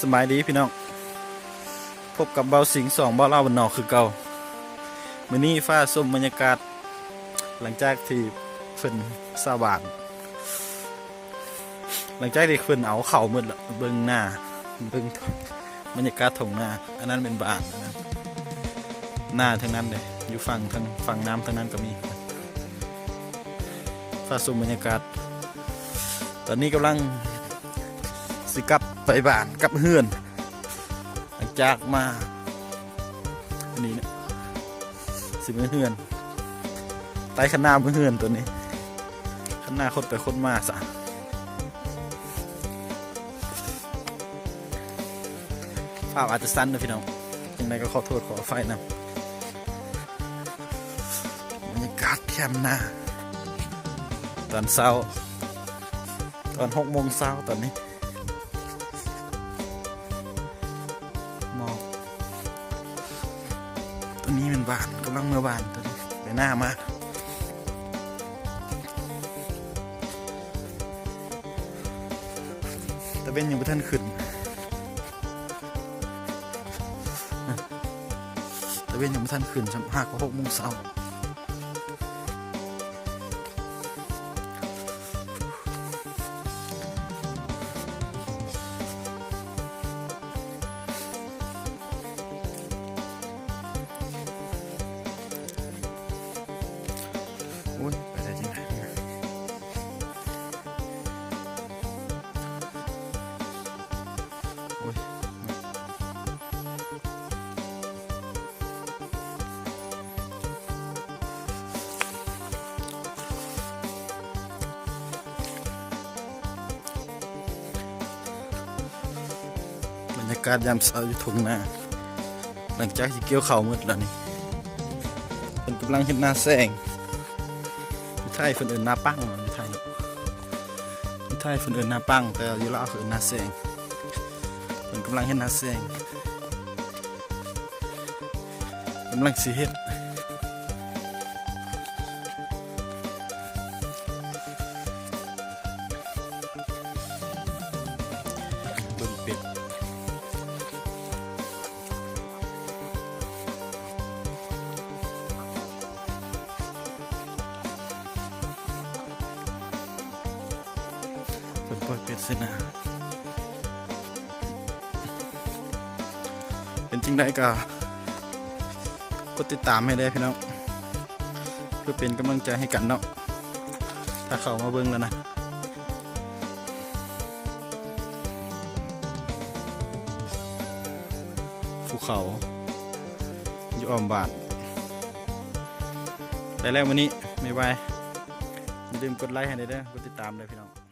ສະບາຍດີພີ່ນ້ອງ ພົບກັບບ່າວສິງສອງ ບ່າວລາວບ້ານນອກຄືເກົ່າ. ມື້ນີ້ພາຊົມບັນຍາກາດ ຫຼັງຈາກທີ່ເພິ່ນຊາວບ້ານ ຫຼັງຈາກທີ່ເພິ່ນເອົາເຂົ້າໝົດລະ ເບິ່ງນາ ເບິ່ງບັນຍາກາດທົ່ງນາ. ອັນນັ້ນແມ່ນບ້ານ ອັນນັ້ນນາທັງນັ້ນເດ້ ຢູ່ຝັ່ງ ທາງຝັ່ງນ້ຳທາງນັ້ນກໍມີ. ພາຊົມບັນຍາກາດ ຕອນນີ້ກຳລັງຊິກັບໄປບ້ານ ກັບເຮືອນ ຫຼັງຈາກມາ ອັນນີ້ນະ ຊິເມືອເຮືອນ ໄຕ່ຄັນນາເມືອເຮືອນໂຕນີ້ ຄັນນາຄົດໄປຄົດມາຊະ. ພາບອາດຈະສັ້ນນະພີ່ນ້ອງ ຈັ່ງໃດກໍຂໍໂທດຂໍອະໄພນຳ. ບັນຍາກາດແຄມນາ ຕອນເຊົ້າ ຕອນຫົກໂມງເຊົ້າຕອນນີ້ ໝອກ. ຕອນນີ້ແມ່ນບ້ານ ກຳລັງເມືອບ້ານ ຕອນນີ້ໄປນາມາ. ຕາເວັນຍັງບໍ່ທັນຂຶ້ນ ຕາເວັນຍັງບໍ່ທັນຂຶ້ນຊ້ຳ ຫາກວ່າຫົກໂມງເຊົ້າ. ໂອ້ຍ ໄປໄດ້ຈັ່ງໃດ? ໂອ້ຍ ບັນຍາກາດຍາມເຊົ້າຢູ່ທົ່ງນາ ຫຼັງຈາກທີ່ກ່ຽວເຂົ້າໝົດແລ້ວນີ້ ເພິ່ນກຳລັງເຮັດນາແຊງ ຢູ່ໄທເພິ່ນເອີ້ນນາປັງ ຢູ່ໄທ ຢູ່ໄທເພິ່ນເອີ້ນນາປັງ ແຕ່ຢູ່ລາວເພິ່ນເອີ້ນນາແຊງ. ເພິ່ນກຳລັງເຮັດນາແຊງ ກຳລັງຊິເຮັດ ເບິ່ງເປັດ ເພິ່ນປ່ອຍເປັດໃສ່ນາ. ເປັນຈັ່ງໃດກໍກົດຕິດຕາມໃຫ້ແດ່ພີ່ນ້ອງ ເພື່ອເປັນກຳລັງໃຈໃຫ້ກັນເນາະ ຖ້າເຂົ້າມາເບິ່ງແລ້ວນະ. ພູເຂົາຢູ່ອ້ອມບ້ານ ໄປແລ້ວມື້ນີ້ ບາຍບາຍ. ຢ່າລືມກົດໄລໃຫ້ແດ່ເດີ ກົດຕິດຕາມເດີພີ່ນ້ອງ.